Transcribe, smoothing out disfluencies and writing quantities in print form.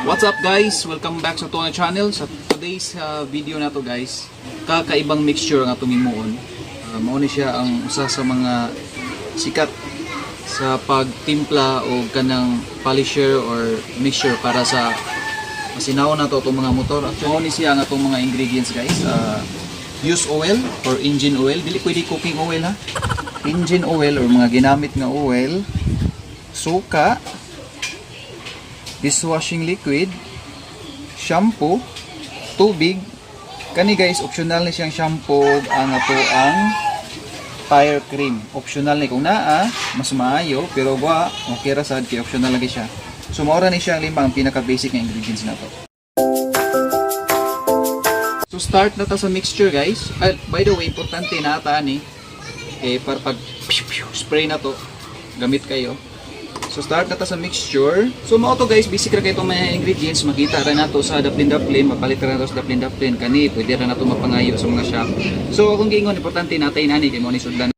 What's up, guys? Welcome back sa Tona Channel. Sa today's video na to, guys, kakaibang mixture ang atong himuon. Mao ni siya ang usa sa mga sikat sa pagtimpla o kanang polisher or mixture para sa masinaw na to itong mga motor. Actually, mao ni siya ang atong mga ingredients, guys. Use oil or engine oil. Dili pwede cooking oil ha. Engine oil or mga ginamit nga oil, suka, dishwashing liquid, shampoo, tubig. Kani guys, optional ni siyang shampoo ang ato ang tire cream. Optional ni kung naa, mas maayo, pero wa, okay ra sad kay optional lagi siya. So mao ra ni siya ang lima ang pinaka basic nga ingredients nato. So start na ta sa mixture, guys. Ah, by the way, importante na ata ni eh para pag spray na to, gamit kayo. So start na ta sa mixture. So mao to guys, basic ra kay itong mga ingredients, makita ra nato sa daplin-daplin, mapalit ra nato sa daplin-daplin kani, pwede ra nato mapangayo sa mga shop. So akong giingon, importante natay nani kay mo ni sudlan.